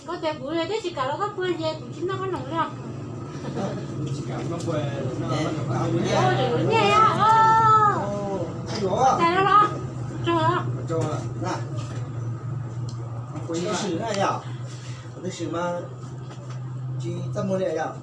Koj tias kuv twb tsis kam los koj pw ces kuv tsis noj koj noom li os. Ua lwm lub nyiaj os. Tag no los tsaug os. Tab sis mas tsis txaj muag li yom.